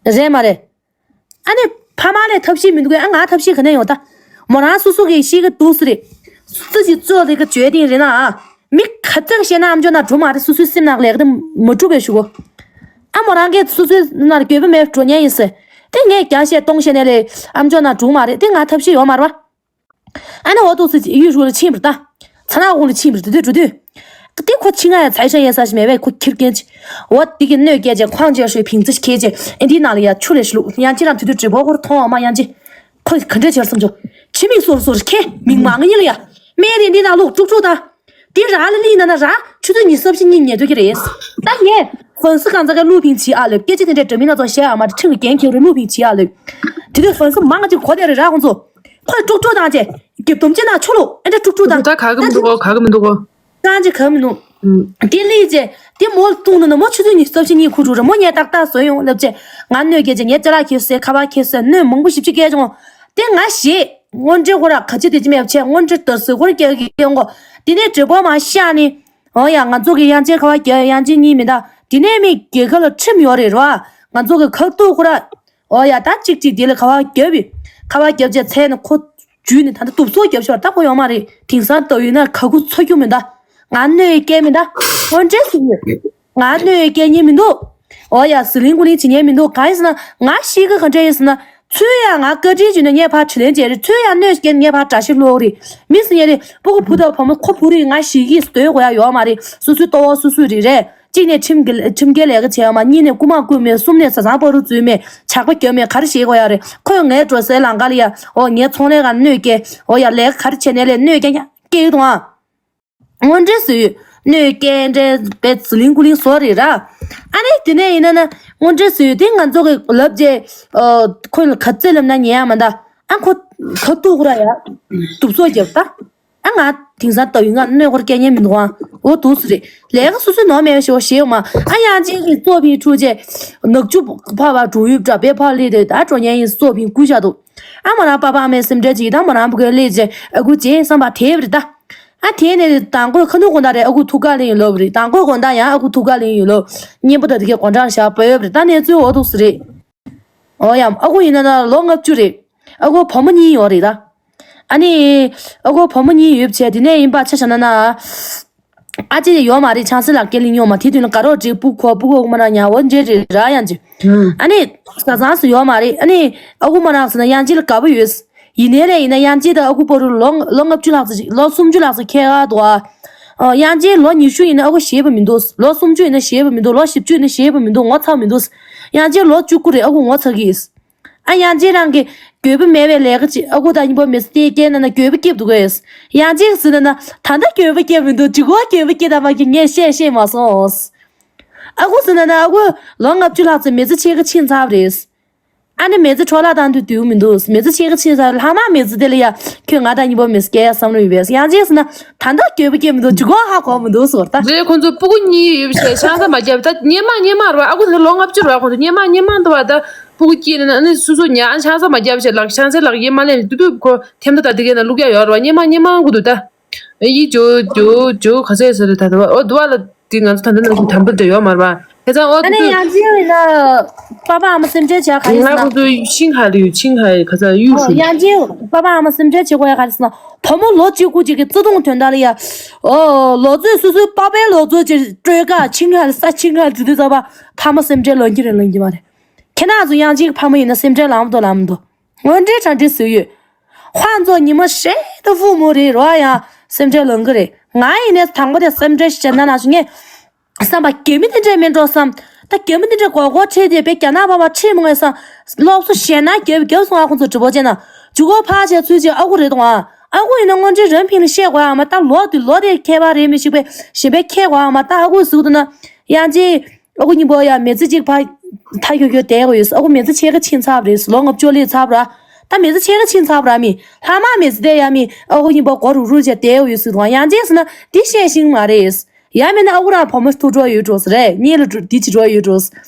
ད། རེད་མ་རེད། ཨ་ནི་ཕ་མ་ལ་ཐབས་ཤེས་མི་འདུག་གས། ཨ་ང་ཐབས་ཤེས་ག་ནས་ཡོང་ད། མོ་རང་སོ་སོ་གིས་ཤེས་ཀྱི་འདུག་སེ་རེད། སུ་ཞིག་གཙོ་ལས་ཀ་བརྗོད་དེ་རེད་ན་ཨ། མི་ག་ཚོད་བཤད་ན་ཨམ་ཅོག་ནང་འགྲོ་མ་རེད། སོ་སོའི་སེམས་ནང་ལས་ཀ་དེ་མ་འགྲུབ་པའི་གཞུག་གུ། ཨ་མོ་རང་གིས་སོ་སོའི་ནང་འགྱོད་པ་མེད་འགྲོ་མཁན་ཡིན་ཟེར། དེ་ངས་བརྒྱ་བཤད་སྟོང་བཤད་ནས་ལས་ཨམ་ཅོག་ནང་འགྲོ་མ་རེད། དེ་ང་ཐབས་ཤེས་ཡོད་མ་རེད་པ། ཨ་ནི་འོ་འདུག་སེ་གཡུ་ཧྲུའུ་ལ་ཕྱིན་པ་རེད་ད། ཚ་ནག་ཁོང་ལ་ཕྱིན་པ་རེད། དེ་དུས་འགྲོ་དུས། དེ་ཁོ་ཕྱི་ང་ཡ་ཚ་ཤ་ཡ་ས་ཞིག་མེད་པས་ཁོ་ཁྱི་རྒན་ཅིག་འོ་དེ་གི་སྣོད་སྐྱེལ་བྱས་ཁོང་ཅེར་ཧྲུའི་ཕིང་ཙི་ཞིག་ཁྱེར་བྱས་ཨེ་འདིའི་ནང་ལ་ཡ་ཆུ་ལས་ཤི་ལུག་ཡང་ཅི་རང་དུས་དུས་འགྲིག་པོ་ཁོར་མཐོང་བ་མ་ཡང་ཅི། ཁོ་ག་འདྲས་བྱས་བསམ་བྱུང་། ཕྱི་མིག་སོར་སོར་ཁྱེད་མིག་མང་ཡིན་ལ་ཡ། སྨན་དེ་འདི་ནང་ལུག་དཀྲུག་དཀྲུག་ད། དེ་རང་ལ་ལི་ན་ན་ར་ཆུ་ཚོད་ཉི་ཤུ་རྩ་བཞི་གཉིས་ཉལ་འདོད་ཀྱི་རེད། ད་ངས་ཧྥན་སི་གང་ཚ་ག་ལུ་ཕིང་བྱེད་ཨ་ལོས་སྐད་ཆ་དེ་འདྲའི་འདྲ་མིན་སྣ་ཚོགས་བཤད་ཨ་མ་རེད། ཁྲིམས་ཀྱི་འགན་འཁྱེར་རེད། ལུ་ཕིང་བྱེད་ཨ་ལོས། དེ་དུས་ཧྥན་སི་མང་ཅིག་གོ་དེ་རེད་ར་ཁོང་ཚོ། ཁོས་དཀྲུག་དཀྲུག་བཏང་རྗེས་རྒྱབ་དུམ་ཅི་ན་ཆོ་ལུ་ཨེ་འདྲ་དཀྲུག་དཀྲུག་བཏང་། ད་ག་གི་མི་འདུག་གོ་ག་གི་མི་འདུག་གོ་ཀང་ཅི་ག་མི་ནུ། ཨུམ། དེ་ལི་ཅེ། དེ་མོ་ལ་ཏུང་ནུ་ན་མོ་ཆུ་ཚོད་ཉི་ཤུ་རྩ་བཞི་གཉིས་ཁུ་ཁྲུ་རེ་མོ་ངས་ཏག་ཏག་བཟོས་ཡོང་ལབ་ཅེ། ང་གནོད་སྐྱེལ་ཅེ་ངས་ཅ་ལག་ཁྱེར་སོ་ཁ་པར་ཁྱེར་སོ་གནོད་མང་པོ་ཞིབ་ཅིག་སྐྱེལ་བྱུང་། དེ་ང་ཞེད་དངོས་འབྲེལ་ཁོ་ར་ག་ཅི་དེ་ཅི་མེད་ཆེ་དངོས་འབྲེལ་དོ་སོ་ཁོ་ར་སྐྱེལ་གི་ཡོང་གོ། དེ་ནས་གྲོད་པ་མ་ཤ་ནི། འོ་ཡ་ང་ཚོ་གི་དབྱངས་ཅན་ཁ་པར་རྒྱབ་དབྱངས་ཅན་གཉིས་མི་འདའ། དེ་ནས་མི་རྒྱལ་ཁབ་ལ་ཁྲིམས་ཡོད་རེད་ར། ང་ཚོ་གི་ཁག་ཏུ་ཁོ་ར། འོ་ཡ་ད་གཅིག་གཅིག་དེ་ལ་ཁ་པར་རྒྱབ་བི། ཁ་པར་རྒྱབ་རྗེས་ཚལ་ནི་ཁོ། འཇུས་ནི་ད་ལྟ་དུབ་སོ་རྒྱབ་ཤོར་ད་ཁོ་ཡོང་མ་རེད། དེང་སང་ལྟ་ཡིན་ན་ག་གུ་འཚོ་རྒྱུ་མི་འདའ། ང་གནོད་སྐྱེལ་མི་འདའ། འོ་འདྲེ་སུ་ཡོད། ང་གནོད་སྐྱེལ་ཉེན་མི་འདུག་འོ་ཡ་ཟི་ལིང་ཀུ་ལིང་བྱེད་ཉེན་མི་འདུག་གང་ཡིན་ཟེར་ན་ང་ཤི་གི་ག་འདྲ་ཡིན་ཟེར་ན། ཚུར་ཡང་ང་བཀའ་དྲིན་བྱུང་ན་ངས་ཕར་དྲིན་ལན་འཇལ་རེད། ཚུར་ཡང་གནོད་སྐྱེལ་ངས་ཕར་དགྲ་ཤ་སློག་རེད། མི་སུ་ཡང་རེད། སྤུ་གུ་བུ་དང་བུ་མོ་ཁོ་བུ་རེད། ང་ཤི་གི་སྡོད་དགོས་ཡ་ཡོད་མ་རེད། སོ་སོའི་ལྟོ་བ་སོ་སོའི་རེད་རེད། གཅིག་ནས་ཁྲིམས་ཀྱི་ཁྲིམས་འགལ་ལས་ཀ་བྱས་ཡོད་མ། གཉིས་ནས་རྐུ་མ་རྐུས་མེད། གསུམ་ནས་བཟའ་ཚང་བར་དུ་འཛུལ་མེད། ཇག་པ་རྒྱབ་མེད། ག་རེ་བྱེད་དགོས་ཡ་རེད། ཁོས་ངའི་འགྲོ་སའི་ལམ་ཁ་ལ་ཡ་འོ་ངའི་ཚོང་ལས་ཀ་གནོད་སྐྱེལ། འོ་ཡ་ལས་ཀ་ག་རེ་བྱས་ནས་ལས་གནོད་སྐྱེལ་ཡ་སྐྱེལ་གི་འདུག་ཨ། དངོས་འབྲེལ་སུ་ཡོད། གནོད་སྐྱེལ་འདྲེ་བའི་ཟི་ལིང་ཀུ་ལིང་བཟོ་རེད་ར། ཨ་ནི་དེ་ནས་ཡིན་ན་ན་དངོས་འབྲེལ་སུ་ཡོད་དེ་ང་ཚོ་གི་ལབ་རྗེས། ཁོ་ལ་ག་ཚད་ལབ་ན་ཉན་ཡ་མ་འདའ། ཨ་ཁོ་ག་ཏུ་ཁོ་ར་ཡ། དུབ་སོ་རྒྱབ་ད། ཨ་ང་དེང་སང་ལྟ་ཡུལ་ང་གནོད་སྐོར་སྐད་ཉན་མི་འདུག་ཨ། འོ་འདུག་སུ་རེད། ལས་ཀ་སོ་སོའི་ནོར་མེད་པ་ཞེ་བ་ཞེ་བ་མ། ཨ་ཡང་ཅིག་གི་ཙོ་ཕིང་ཁྲུ་རྗེས། ནག་ཆུ་ཕ་བ་འགྲོ་ཡུལ་འདྲ་བའི་ཕ་ལི་དེ་ད་འགྲོ་ཉན་ཡིན་ཙོ་ཕིང་ཀུ་ཤ་འདུག་ཨ་མོ་རང་པ་ཕ་མའི་སེམས་ཁྲལ་ཅིག་ད་མོ་རང་བུ་གའི་ལས་ཅེ་ཨ་ཁུ་ཅེ་བསམ་པ་དེ་བ་རེད་ད། ཨ་དེ་ནས་དང་པོ་ཁ་ནུ་དགོང་དག་རེད། ཨ་ཁུ་ཐུག་ག་ལེན་ཡོད་ལོབ་རེད། དང་པོ་དགོང་དག་ཡང་ཨ་ཁུ་ཐུག་ག་ལེན་ཡོད་ལོབ། གཉེན་པོ་ད་དེ་གའི་དགོང་གྲངས་བཞག་པ་ཡོད་རེད། ད་གནས་ཚུལ་འོ་འདུག་སེ་རེད། འོ་ཡང་ཨ་ཁུ་ཡིན་ན་ན་ལོ་ལྔ་བཅུ་རེད། ཨ་ཁུ་བུ་མོ་གཉིས་ཡོད་རེད་ད། ཨ་ནི། ཨ་ཁུ་བུ་མོ་གཉིས་ཡོད་བྱས་དེ་ནས་ཡིན་པ་ཆ་བཞག་ན་ན། ཨ་ཅེ་ཡོད་མ་རེད། ཆང་སེ་ལགས་སྐྱེ་ལིང་ཡོད་མ་དེ་དུས་ན་དགའ་རོགས་འདྲེ་སྤུ་གུ་སྤུ་གུ་མ་ར་ཉ་འོ་འདྲེ་རེད་ར་ཡང་ཅི། ཨ་ནི། བཟའ་ཚང་སུ་ཡོད་མ་རེད། ཨ་ནི། ཨ་ཁུ་མ་རང་ཟེར་ན་ཡང་ཅི་ལ་དགའ་པོ་ཡོད། ཡིན་ནའི་ལས་ཡིན་ན་ཡང་ཅི་དང་ཨ་ཁུ་པོ་རུ་ལོ་ལོ་ལྔ་བཅུ་ལྷག་ཙམ་ལོ་སུམ་ཅུ་ལྷག་ཙམ་ཁྱད་ག་འདུག་ཨ། ཡང་ཅི་ལོ་ཉི་ཤུ་ཡིན་ན་ཨ་ཁུ་ཞེད་པ་མི་འདུག་ལོ་སུམ་ཅུ་ཡིན་ན་ཞེད་པ་མི་འདུག་ལོ་བཞི་བཅུ་ཡིན་ན་ཞེད་པ་མི་འདུག་ངོ་ཚ་མི་འདུག་ཡང་ཅི་ལོ་བཅུ་དགུ་རེད། ཨ་ཁུ་ངོ་ཚ་གི་ཨ་ཡང་ཅི་རང་གི་འགྱོད་པ་མེད་པའི་ལས་ཀ་ཅིག་ཨ་ཁུ་དང་གཉིས་པོ་མི་ཚེ་སྐྱེལ་ན་ན་འགྱོད་པ་སྐྱེབ་འདུག་གས། ཡང་ཅི་ཟེར་ན་ན་ད་ལྟ་འགྱོད་པ་སྐྱེབ་མི་འདུག་ཅི་གོ་འགྱོད་པ་སྐྱེ་ད་མ་གི་ངས་བཤད་ཤེས་མ་སོང་། ཨ་ཁུ་ཟེར་ན་ན་ཨ་ཁུ་ལོ་ལྔ་བཅུ་ལྷག་ཙམ་མི་ཚེ་ཕྱེད་ཀ་ཕྱིན་ཚར་བ་རེད། ཨ་ནི་མི་ཚེ་འཕྲོ་བརླག་བཏང་དུས་དུས་མི་འདུག་མི་ཚེ་ཕྱེད་ཀ་ཕྱིན་ཚར་ལྷག་མ་མི་ཚེ་དེ་ལ་ཡ་ཁྱོད་ང་དང་གཉིས་པོ་མི་ཚེ་སྐྱེལ་ཡ་བསམ་བློ་ཡོད་པས། ཡང་ཅི་ཟེར་ན་ད་ལྟ་འགྱོད་པ་སྐྱེ་མི་འདུག་ཅི་གོ་ཧ་གོ་མི་འདུག་ཟེར་བ་ད། རེད། ཁོང་ཚོ་སྤུ་གུ་གཉིས་ཡོད་བྱས་ཆང་ས་མ་བརྒྱབ་ད་སྙེ་མ་སྙེ་མ་རེད་བ། ཨ་ཁུ་དེ་ལོ་ལྔ་བཅུ་རེད་བ། ཁོང་ཚོ་སྙེ་མ་སྙེ་མ་འདུག་བ་ད། སྤུ་གུ་སྐྱེས་ནས་ཨ་ནི་སོ་སོ་ཉ་ཨ་ཆང་ས་མ་བརྒྱབ་བྱས་ལག་ཆང་ས་ལག་ཡེ་མ་ལེན་དུ་དུ་ཁོ་ཐེམ་ཐོ་ད་དེ་གས་ན་བླུག་ཡ་ཡོད་རེད་བ། སྙེ་མ་སྙེ་མ་དགུ་འདུག་ད། ཡི་ཇོ་ཇོ་ཇོ་ག་ཚད་ཟེར་རེད་ད་དུ་བ་འོ་དུ་བ་ལ་དེ་ང་ཚོ་ད་འདི་ནང་བཞིན་དམ་པོ་འདྲ་ཡོད་མ་རེད་བ། དེ་ཚང་འོ་ཨ་དུ་ནི་དུ་ཡང་ཅི་ཡིན་ན་པ་པ་ཨ་མ་སེམས་ཁྲལ་བྱ་ག་ཡིན་ང་ན་ཁོ་ཚོ་ཤིང་ཧ་རེད་ཤིང་ཧ་རེད་ག་ཚ་གཡུ་ཧྲུ་ཡང་ཅི་པ་པ་ཨ་མ་སེམས་ཁྲལ་བྱེད་དགོས་ཡ་ག་རེ་ཟེར་ན་བུ་མོ་ལོ་གཅིག་དགུ་གཅིག་གི་བརྩེ་དུང་དོན་དག་ལ་ཡ། ཨོ་ལོ་ཚོད་སོ་སོའི་པ་པའི་ལོ་ཚོད་ཀྱི་སྤྲོད་ཀ་ཤིང་ཧ་རེད་ས་ཤིང་ཧ་རེད་དེ་དུས་ཚ་བ་ཕ་མ་སེམས་ཁྲལ་ལོན་གྱི་རེད་ལོན་གྱི་མ་རེད། ཁྱེད་རང་ཚོ་ཡང་ཅིག་ཕ་མ་ཡིན་ན་སེམས་ཁྲལ་ལངས་མདོག་ལངས་མདོག་དངོས་འབྲེལ་དྲང་འབྲེལ་ཟེར་ཡོད། ཁོང་ཚོ་ཉི་མ་ཧྲེ་ད་ཧྥུ་མོ་རེད་རོ་ཡང་སེམས་ཁྲལ་ལངས་གི་རེད། ང་ཡིན་ནས་དང་པོ་དེ་སེམས་ཁྲལ་ཞེ་ན་ན་ཞུ་ངས་བསམ་པ་རྒྱ་མི་དེ་འདྲས་མིན་འགྲོ་བསམ། ད་རྒྱ་མི་དེ་འདྲས་མགོ་སྐོར་ཁྲིད་དེ་པའི་རྒྱ་ནག་པ་བ་ཁྲིད་མོ་ངས་བསམ། སློབ་གསོ་ཞེ་ན་རྒྱབ་རྒྱབ་སོང་ཨ་ཁོང་ཚོ་དྲི་བ་བྱས་ན། ཇུ་གོ་ཕ་བྱས་ཚུལ་བྱས་ཨ་ཁུ་རེད་དང་ཨ། ཨ་ཁུ་ཡིན་ན་དངོས་འབྲེལ་རང་ཕིང་ལ་བཤད་དགོས་ཨ་མ་ད་ལོ་དེ་ལོ་དེ་ཁྱད་པར་རེད་མི་ཤིག་པའི་ཞེ་པའི་ཁྱད་དགོས་ཨ་མ་ད་ཨ་ཁུ་ཟུག་ཏུ་ན། ཡང་ཅི། ཨ་ཁུ་གཉིས་པོ་ཡང་མི་ཚེ་གཅིག་ཕ། ཐ་ཡོད་ཡོད་བསྡད་དགོས་ཡོད་ཨ་ཁུ་མི་ཚེ་ཕྱེད་ཀ་ཕྱིན་ཚར་བ་རེད་ལོ་ལྔ་བཅུ་ལས་ཚར་བ་ར། ད་མི་ཚེ་ཕྱེད་ཀ་ཕྱིན་ཚར་བ་ར་མི། ལྷག་མ་མི་ཚེ་བསྡད་ཡ་མི་ཨ་ཁུ་གཉིས་པོ་མགོ་རུག་རུག་བྱས་བསྡད་དགོས་ཡོད་ཟེར་དང་ཡང་ཅི་ཟེར་ན་འདི་བཤད་ཤིང་མ་རེད། ཡང་མིན་ན་ཨ་ཁུ་རང་བུ་མོ་ཐུག་འགྲོ་ཡོད་འགྲོ་ཟེར་རེད་གཉིས་ལ་འགྲོ་འདི་བྱེད་འགྲོ་ཡོད་འགྲོ།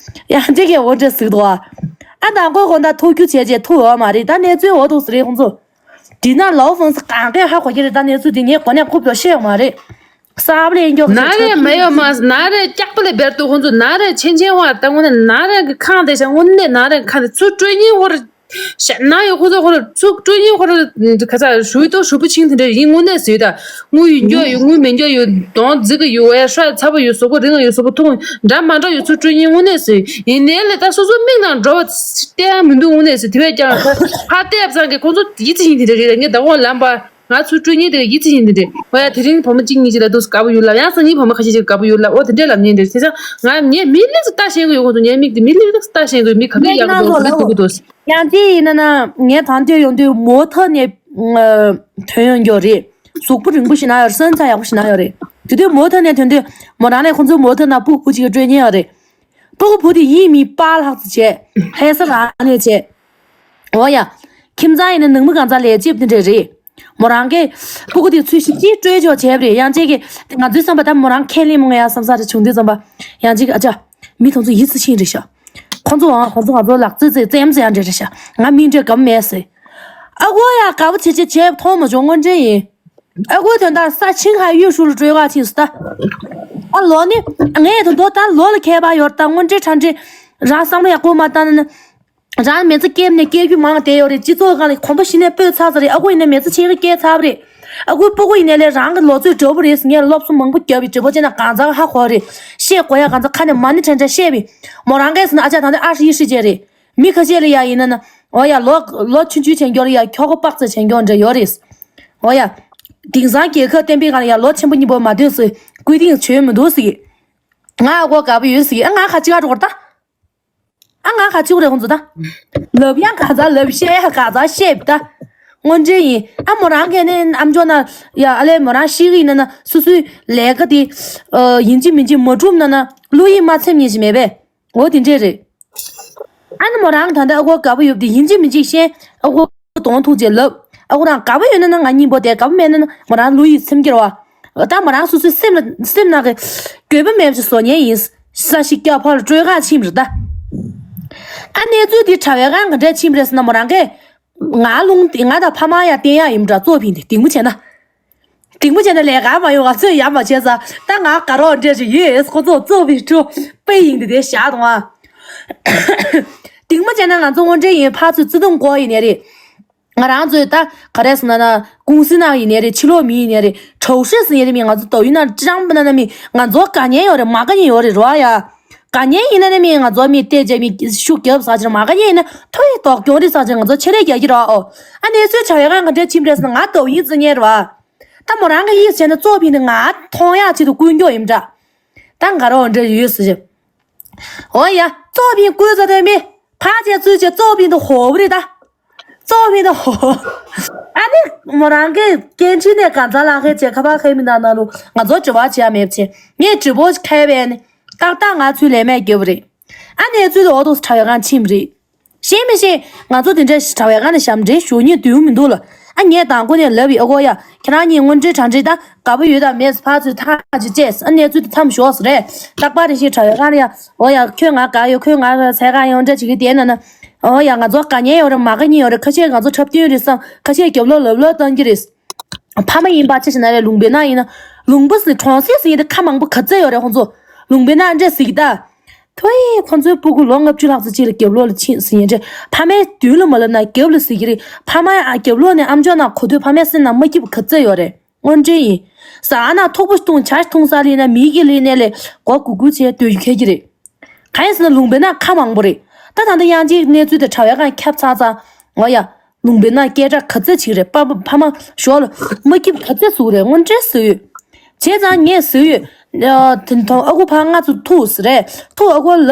ཡང་ཅི་གས་འོ་འདྲ་ཟེར་དོ། ཨ་དང་ཁོ་ཁོ་ད་ཐུག་རྒྱུ་བྱས་བྱས་ཐུག་ཡོད་མ་རེད་ད་གནས་ཚུལ་འོ་འདུག་ཟེར་རེད་ཁོང་ཚོ། འདི་ན་ལའོ་ཧྥང་སི་གང་གས་ཧ་གོ་གི་རེད་ད་གནས་ཚུལ་འདི་ངས་གོ་ནས་རྐུབ་ཀྱོག་ཤེས་ཡོད་མ་རེད། གསར་པ་ལས་མགྱོགས་ན་རེ་མ་ཡོད་མ་ན་རེ་སྐྱག་པ་ལས་བེར་དུ་ཁོང་ཚོ་ན་རེ་ཆེན་ཆེན་བ་ད་དངོས་གནས་ན་རེ་གི་ཁང་དེ་ཤ་དངོས་གནས་ན་རེ་ཁང་དེ་ཚུར་སྤྲོད་ཉིན་ཧོར་ཤ་ན་ཡོད་ཁོ་ཚོ་ཧོར་ཚུར་སྤྲོད་ཉིན་ཧོར་ག་ཚ་ཞུ་ཡི་ཏོ་ཞུ་བུ་ཆིང་དེ་འདྲ་ཡིན་དངོས་གནས་ཟེར་ད་དངུལ་ཡོད་འགྱོ་ཡོད་དངུལ་མེད་འགྱོ་ཡོད་གདོང་རྫི་གི་ཡོད་ཨེ་ཧྲ་ཚ་པོ་ཡོད་སོག་པོ་རིང་ཡོད་སོག་པོ་ཐུང་འདྲ་མ་འདྲ་ཡོད་ཚུར་སྤྲོད་ཉིན་དངོས་གནས་ཟེར་ཡིན་ནའི་ལས་ད་སོ་སོ་མིག་ནང་འགྲོ་བ་བལྟས་མི་འདུག་དངོས་གནས་ཟེར་དེ་བས་ཀྱང་ཕ་བལྟས་བཟང་གི་ཁོང་ཚོ་ཡིད་ཆེས་ཡིན་དེ་འདྲ་རེད་ངས་ད་གོང་ལམ་པ། ང་ཚོའི་སྤྲོད་ཉིན་དེ་ག་ཡིད་ཆེས་ཡིན་དེ་འདྲས། འོ་ཡ་དེ་རིང་བུ་མོ་གཅིག་གཉིས་ཅིག་ལ་འདུག་དཀར་པོ་ཡོད་ལབ་ཡང་སང་ཉིན་བུ་མོ་ཁ་ཤས་ཅིག་དཀར་པོ་ཡོད་ལབ་འོ་དེ་འདྲས་ལབ་ཉན་དེ་བྱས་ཙང་ང་ངའི་མི་ལེགས་སུ་ལྟ་ཤེས་གི་ཡོད་ཁོང་ཚོ་ངའི་མིག་དེ་མི་ལེགས་སུ་ལྟ་ཤེས་གི་ཡོད་མི་ག་གི་ཡག་གི་འདུག་ལེགས་སུ་གི་འདུག་ཡང་དེ་ཡིན་ན་ན་ངས་དང་དེ་ཡོང་དུས་མོ་ཐ་ནས་ཐོན་ཡོང་རྒྱུ་རེད། གཟུགས་པོ་རིང་པོ་ཞིག་ན་ཡོད་རེད་སོན་ཚ་ཡག་པོ་ཞིག་ན་ཡོད་རེད། དེ་དུས་མོ་ཐ་ནས་དོན་དུས་མོ་རང་ནས་ཁོང་ཚོའི་མོ་ཐ་ན་སྤུ་གུ་ཅིག་སྤྲོད་ཉེན་ཡོད་རེད། སྤུ་གུ་བུ་དེ་ཡིན་མིན་པཱ་ལྷག་ཙམ་བྱས། ཧེ་ས་རང་ནས་བྱས། འོ་ཡ། ཁྱིམ་ཚང་ཡིན་ན་ནང་མི་གང་ཚང་ལས་བྱེད་དེ་འདྲ་རེད། མོ་རང་གིས་སྤུ་གུ་དེ་ཚུལ་ཤིག་ཅིག་སྤྲོད་ཆོག་བྱས་པ་རེད། ཡང་ཅིག་གིས་ང་ཚོའི་བསམ་པ་ད་མོ་རང་ཁས་ལེན་མོ་ཡ་བསམ་ས་རེ་བྱུང་དུས་བསམ་པ། ཡང་ཅིག་ཨ་ཅག་མི་དང་ཚོ་ཡིད་ཚིམ་ཤིང་རེད་ཤག་ཁོང་ཚོའང་ཁོང་ཚོ་ང་ཚོ་ལག་རྩེད་རྩེད་རྩེད་མོ་རྩེ་ཡ་འདྲ་རེད་ཤག་ང་མི་འདྲ་གམ་མེད་ཟེར། ཨ་ཁུ་ཡ་དགའ་པོ་བྱེད་བྱེད་བྱས་མཐོང་མ་བྱུང་། དངོས་འབྲེལ་ཡིན། ཨ་ཁུ་དོན་དག་ས་ཆིང་ཧ་ཡུས་ཧྲུལ་ལ་སྤྲོད་ག་ཕྱིན་སོང་ད། ཨ་ལོ་ནི་ངས་དོན་དག་ད་ལོ་ལ་ཁྱད་པར་ཡོད་ད། དངོས་འབྲེལ་ཁྲ་འབྲེལ་རང་བསམ་བློ་ཡག་པོ་མ་བཏང་ན། རང་མི་ཚེ་སྐྱེལ་ནས་སྐྱེལ་རྒྱུ་མང་བསྡད་ཡོད་རེད། སྤྱི་ཚོགས་སྒང་ལ་གོམ་པ་གཞི་ནས་སྤོས་ཚར་ཚར་རེད། ཨ་ཁུ་ཡིན་ནའི་མི་ཚེ་ཆེ་གི་སྐྱེལ་ཚར་བ་རེད། ཨ་ཁུའི་སྤུ་གུ་ཡིན་ནའི་ལས་རང་གི་ལོ་ཚོད་འདྲ་པོ་རེད། ངས་སློབ་གསོ་མང་པོ་བརྒྱབ་པའི་འབྲས་བུ་བྱས་ན་གང་ཚང་ཧ་གོ་རེད། བཤད་དགོས་ཡ་གང་ཚང་ཁ་ནས་མ་ཎི་ཕྲན་ཕྲན་བཤད་པའི། མོ་རང་གིས་ཟེར་ན་ཨ་ཅག་ད་ལྟ་ཨ་ཧྲི་ཡི་ཧྲི་བྱས་རེད། མི་ཁ་ཤས་ལ་ཡ་ཡིན་ན་ན། འོ་ཡ་ལོ་ལོ་ཆུང་ཆུང་བྱས་མགྱོགས་ལ་ཡ་ཁྱོ་ག་དཔག་ཚད་བྱས་མགྱོགས་འདྲ་ཡོད་རེད། འོ་ཡ། དེང་སང་རྒྱལ་ཁབ་བསྟན་པའི་སྒང་ལ་ཡ་ལོ་ཆེན་པོ་གཉིས་པོ་མ་ཐོན་ཟེར་བའི་བཀོད་སྒྲིག་བྱས་མི་འདུག་ཟེར་གི། ང་ཨ་ཁུ་དགའ་པོ་ཡོད་ཟེར་གི། ཨ་ང་ཁ་ཅིག་ཨ་འགྲོ་གི་རེད་ད། ཨ་ང་ཁ་ཅིག་རེད་ཁོང་ཚོ་ད། ལབ་ཡ་ག་ཚ་ལབ། བཤད་ཡ་ག་ཚ་བཤད་ད། དངོས་འབྲེལ་ཡིན། ཨ་མོ་རང་གིས་ནི་ཨམ་ཅོག་ན་ཡ་ཨ་ལས་མོ་རང་ཤི་གི་ཡིན་ན་ན་སོ་སོའི་ལས་ཀ་དེ་ཡིན་གཅིག་མིན་གཅིག་མ་གྲུབ་ན་ན་བློ་ཡིད་མ་ཚིམ་ཉེན་ཞིག་མེད་པས། འོ་དེ་འདྲས་རེད། ཨ་ནི་མོ་རང་ད་ལྟ་ཨ་ཁུ་དགའ་པོ་ཡོད་དེ་ཡིན་གཅིག་མིན་གཅིག་ཤེས། ཨ་ཁུ་གདོང་ཐུག་རྗེས་ལབ། ཨ་ཁུ་རང་དགའ་པོ་ཡོད་ན་ན་ང་གཉིས་པོ་དེ་དགའ་པོ་མེད་ན་ན་མོ་རང་བློ་ཡིད་ཚིམ་གྱི་རེད་བ། ད་མོ་རང་སོ་སོའི་སེམས་ལ་སེམས་ནང་གི་འགྱོད་པ་མེད་པ་ཞིག་བཟོ་ཉེན་ཡིན། ས་ཞིག་སྐྱ་ཕར་ལ་སྤྲོད་ག་ཕྱིན་པ་རེད་ད། ཨ་གནས་ཚུལ་དེ་དྲ་བའི་སྒང་ག་འདྲས་ཕྱིན་པ་རེད་ཟེར་ན་མོ་རང་གིས། ང་རླུང་དེ་ང་དང་ཕ་མ་ཡ་བསྟན་ཡ་ཡིན་འདྲ་གཙོ་ཕིན་དེ་སྡིགས་མོ་བྱས་ན། སྡིགས་མོ་བྱས་ན་ལས་ཀ་མ་ཡོང་ང་ཚོས་ཡ་མ་བྱས་ས་ད་ང་དགའ་རོགས་འདྲ་ཞིག་ཡོད་ཁོ་ཚོ་གཙོ་ཕིན་འགྲོ་དཔེ་ཡིན་དེ་དེ་བཞག་དང་ཨ། སྡིགས་མོ་བྱས་ན་ང་ཚོ་དངོས་འབྲེལ་ཡིན་ཕར་ཚུར་བརྩེ་དུང་དགོས་ཡིན་ནའི་རེད། ང་རང་ཚོས་ད་ག་རེ་ཟེར་ན་ན་ཀུང་སི་ནང་ཡིན་ནའི་རེད། ཕྱི་ལོགས་མི་ཡིན་ནའི་རེད། གྲོགས་ཤིག་ཟེར་ཡ་རེད་མི་ང་ཚོ་ཏོག་ཡིན་ན་ཅི་རང་པ་ན་ན་མི་ང་ཚོ་དགའ་ཉེན་ཡོད་རེད་མ་དགའ་ཉེན་ཡོད་རེད་རོ་ཨ་ཡ། དགའ་ཉེན་ཡིན་ན་ནི་མི་ང་ཚོ་མི་བལྟས་རྗེས་མི་ཤུགས་རྒྱབ་ཟ་ཕྱིར་མ་དགའ་ཉེན་ཡིན་ན་ཐོ་ཡི་དོགས་སྐྱོང་རེད་ཟ་ཕྱིར་ང་ཚོ་ཆེད་ལས་རྒྱག་གི་རེད་ཨོ། ཨ་ནེ་ཚོའི་བྱ་བའི་ཁ་ང་འདྲ་ཕྱིན་རེད་ཟེར་ན་ང་ཏོག་ཡིན་ཟེར་ཉན་རེད་བ། ད་མོ་རང་གི་ཡིད་བྱས་ན་གཙོ་ཕིན་ནི་ང་མཐོང་ཡག་ཆེད་དུ་ཀུན་སྐྱོ་ཡིན་འདྲ། ད་ང་རང་འདྲ་ཡོད་ཟེར་ཞིང་། ཨོ་ཡ་གཙོ་ཕིན་ཀུན་ཟེར་དོན་མི་ཕ་ཆེ་ཚུལ་ཆེ་གཙོ་ཕིན་དུ་ཧོ་བ་རེད་ད། གཙོ་བོ་མི་འདུག་ཨ་ནི་མོ་རང་གི་སྐད་འཕྲིན་ནས་གང་ཚ་ལག་ཁའི་བྱེད་ཁ་པར་ཁའི་མི་འདང་ན་ལུ་ང་ཚོ་དྲི་བ་བྱེད་ཡ་མེད་པ་བྱས་ངས་དྲི་བོ་ཁའི་བས་ནི་ཏག་ཏག་ང་ཚོའི་ལས་མེད་རྒྱབ་རེད། ཨ་ནི་ཚུལ་དུ་འོ་དུ་དྲ་བའི་ཁང་ཕྱིན་པ་རེད། ཤེས་མི་ཤེས་ང་ཚོ་དེ་འདྲ་ཞིག་དྲ་བའི་ཁང་ནས་ཞབས་འདྲེན་ཞུ་ཉེན་དུས་མི་འདུག་ལ། ཨ་ངས་དང་པོ་ནས་ལབ་ཡི་ཨ་ཁོ་ཡ་ཁྱེད་རང་གཉིས་དངོས་འབྲེལ་དྲ་འབྲེལ་ད་དགའ་པོ་ཡོད་དང་མེད་ཕར་ཚུར་ཐག་ཅིག་བཅད་ཨ་ནི་ཚུལ་དུ་མཚམས་ཞོག་ཟེར་རེད། རྟག་པར་རེ་ཞིག་དྲ་བའི་ཁང་ནས་ཡ་འོ་ཡ་ཁྱོད་ང་དགའ་ཡོད་ཁྱོད་ང་ཚད་གང་ཡོད་འདྲ་བྱེད་ཀྱི་དེ་ན་ན། ཨོ་ཡ་ང་ཚོ་དགའ་ཉེན་ཡོད་རེད་མ་དགའ་ཉེན་ཡོད་རེད། ཁ་ཤས་ང་ཚོ་འཁྲབ་སྟོན་རེད་བསམ་ཁ་ཤས་རྒྱབ་ལོག་ལབ་ལོག་བཏང་གི་རེད། ཕ་མ་ཡིན་པ་ཆ་བཞག་ན་རེད་ལུང་པའི་ནང་ཡིན་ན་ལུང་པ་ཟེར་གྲོང་གསེབ་ཟེར་ཡིན་ཏེ་ཁ་མང་པོ་ག་ཚད་ཡོད་རེད་ཁོང་ཚོ། ལུང་པའི་ནང་འདྲ་ཟེར་གི་ད། ཐོ་ཡི་ཁོང་ཚོའི་སྤུ་གུ་ལོ་ལྔ་བཅུ་ལྷག་ཙམ་ཅིག་ལ་རྒྱབ་ལོག་ལ་ཕྱིན་ཟེར་ཡིན་འདྲ་ཕ་མའི་མདུན་ལ་མ་ལབ་ན་རྒྱབ་ལ་ཟེར་གི་རེད། ཕ་མ་རྒྱབ་ལོག་ནས་ཨམ་ཅོག་ནང་གོ་དུས་ཕ་མའི་སེམས་ནང་མ་སྐྱིད་པ་ག་ཚད་ཡོད་རེད། དངོས་འབྲེལ་ཡིན། ཟ་ན་ཐུག་པོ་འཐུང་ཇ་འཐུང་ས་ལི་ན་མི་གི་ལི་ནས་ལས་མགོ་གུག་གུག་བྱས་སྡོད་རྒྱུ་ཁེལ་གྱི་རེད། གང་ཡིན་ཟེར་ན་ལུང་པའི་ནང་ཁ་མང་པོ་རེད། ད་ད་ལྟ་དབྱངས་ཅན་གནས་ཚུལ་དེ་དྲ་བའི་སྒང་ཁྱབ་ཚར་ཙང་། འོ་ཡ། ལུང་པའི་ནང་སྐད་གྲགས་ག་ཚད་ཅིག་རེད་པ་ཕ་མ་ཞོག་ལ་མ་སྐྱིད་ག་ཚད་ཟུག་རེད་དངོས་འབྲེལ་ཟེར་ཡོད། བྱས་ཙང་ངས་ཟེར་ཡོད། ཨ་དེ་ཐོག་ཨ་ཁུ་ཕར་ང་ཚོ་ཐུག་ཟེར་རེད་ཐུག་ཨ་ཁུ་ལབ།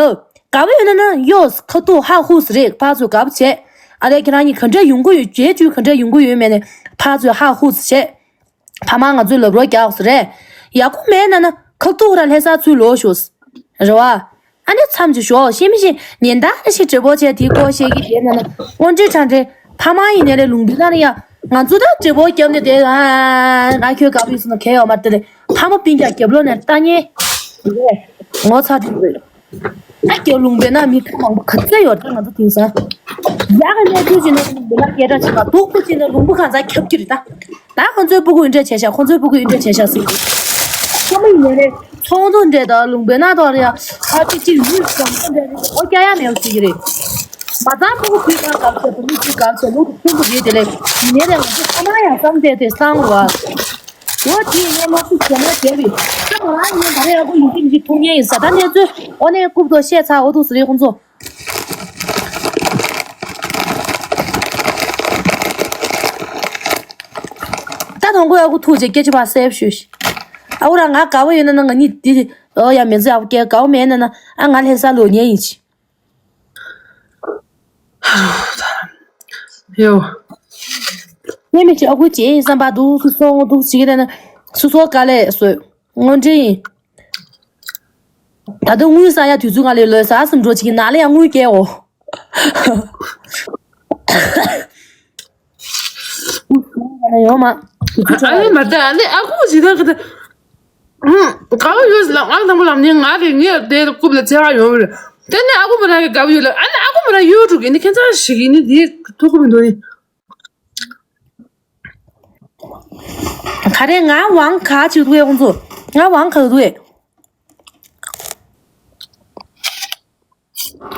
དགའ་བོ་ཡོད་ན་ན་གཡོ་ཁ་ཐུག་ཧ་ཧུ་ཟེར་རེད་ཕར་ཚུར་དགའ་བོ་བྱས། ཨ་ལས་ཁྱེད་རང་གཉིས་ག་འདྲས་ཡོང་གི་ཡོད་རྗེས་རྒྱུ་ག་འདྲས་ཡོང་གི་ཡོད་མེད་ནས་ཕར་ཚུར་ཧ་ཧུ་ཟེར་བྱས། ཕ་མ་ང་ཚོའི་ལབ་རོགས་རྒྱག་ཟེར་རེད། ཡག་པོ་མེད་ན་ན་ཁ་ཐུག་ར་ལྷ་ས་ཚུར་ལོག་ཤོག་ཟེར། རེད་བ། ཨ་ནི་མཚམས་ཅིག་ཞོག་ཤེས་མི་ཤེས་ཉེན་བརྡ་རེ་ཞིག་བྲེ་པོ་བྱས་དེའི་སྐོར་བཤད་ཀྱི་བསྡད་ན་ན་དངོས་འབྲེལ་དྲང་འབྲེལ་ཕ་མ་ཡིན་ནའི་རེད་ལུང་པའི་ནང་ལ་ཡ་ང་ཚོ་ད་བྲེ་པོ་བརྒྱབ་ནས་བསྡད་ཨ་ང་ཁྱོད་དགའ་པོ་ཡིན་སོང་ན་གལ་ཡོད་མ་རེད་དེ་ཕ་མ་སྤུན་ཀྱག་རྒྱབ་ལོགས་ནས་ལྟ་ཉེན་ངོ་ཚ་དྲི་རེད། ཨ་སྐྱོ་ལུང་པའི་ནང་མི་ཁ་མང་པོ་ག་ཚོད་ཡོད་ད་ང་ཚོ་དེང་སང་། ཡག་གི་གནས་ཚུལ་ཅིག་ན་ལུང་པའི་ནང་སྐད་གྲགས་ཆེ་བ་སྡུག་པོ་ཅིག་ན་ལུང་པ་གང་ཚང་ཁྱབ་ཀྱི་རེད་ད། ད་ཁོ་ཚོའི་སྤུ་གུ་འདི་འདྲ་བྱས་ཤག་ཁོ་ཚོའི་སྤུ་གུ་འདི་འདྲ་བྱས་ཤག་ཟེར་གི། ཁོ་མོ་ཡིན་ནའི་ཚོགས་འདུ་འདྲ་དང་ལུང་པའི་ནང་དུ་ཡང་ཁ་ཅིག་ཅིག་ཡུལ་ཙམ་ཙམ་འདྲ་འོ་སྐྱ་ཡ་མེད་པ་ཟེར་གི་རེད། མ་ཚང་སྤུ་གུ་ཁུལ་ཁང་གབ་བྱས་བུ་མོ་ཁུལ་གབ་བྱས་ལུག་ཁུལ་དུ་རེད་དེ་ལས་ཡིན་ནའི་ང་ཚོ་ཁོ་མ་ཡང་བསམ་བསྡད་དེ་སང་རུ་བ། འོ་དེ་ངས་སློབ་གསོ་བྱས་ན་བྱས་པས་ཁ་མ་ལ་ངས་ད་རེས་ཡག་པོ་ཡིན་གཅིག་མིན་གཅིག་ཐུག་ཉན་ཡིན་ས་ད་གནས་ཚུལ་འོ་ནས་རྐུབ་ཏོ་བཤད་ཚར་འོ་ཐུག་ཟེར་རེད་ཁོང་ཚོ། ད་དང་པོ་ཨ་ཁུ་ཐུག་རྗེས་སྐད་ཆ་ཕར་གསལ་པོ་ཞུས་ཤིག་ཨ་ཁུ་རང་ང་དགའ་བོ་ཡོད་ན་ན་ང་གཉིས་འདི་ཨོ་ཡ་མི་ཚེ་ཨ་ཁུ་སྐད་དགའ་བོ་མེད་ན་ན་ཨ་ང་ལྷ་ས་ལོག་ཉན་ཡིན་ཅི། ཡོ། ངས་མི་ཅི་ཨ་ཁུ་ཅེ་བསམ་པ་འདུག་སུ་སོང་འདུག་ཅི་གི་ན་ན་སུ་སོ་དཀའ་ལས་སོས། དངོས་འབྲེལ་ཡིན། ད་དུང་དངུལ་ས་ཡ་དུས་ཚོད་ང་ལས་ལོས་ས་སུམ་འགྲོ་ཅིག་ན་ལས་ཡང་དངུལ་སྐྱེལ་འོ། ཡོང་མ། ཨ་ནི་མ་ད་ཨ་ནི་ཨ་ཁུ་ཞིག་ད་གི་ད། ཧུམ། ག་བ་ཡོད་ལ་ང་དང་པོ་ལམ་ནི་ང་རེ་ངས་དེ་རྐུབ་ལ་ཚེ་བ་ཡོང་རེད། དེ་ནི་ཨ་ཁུ་མ་རང་གི་ག་བ་ཡོད་ལ་ཨ་ནི་ཨ་ཁུ་མ་རང་ཡོད་འགྲོ་གི་ནི་ཁྱེད་ཚང་ཞིག་ཡིན་ནི་དེ་ཐུག་གི་མི་འདུག་ནི། ག་རེ་ང་ཝང་ཁ་ཅིག་ལུས་ཁོང་ཚོ། ང་ཝང་ཁ་ལུས།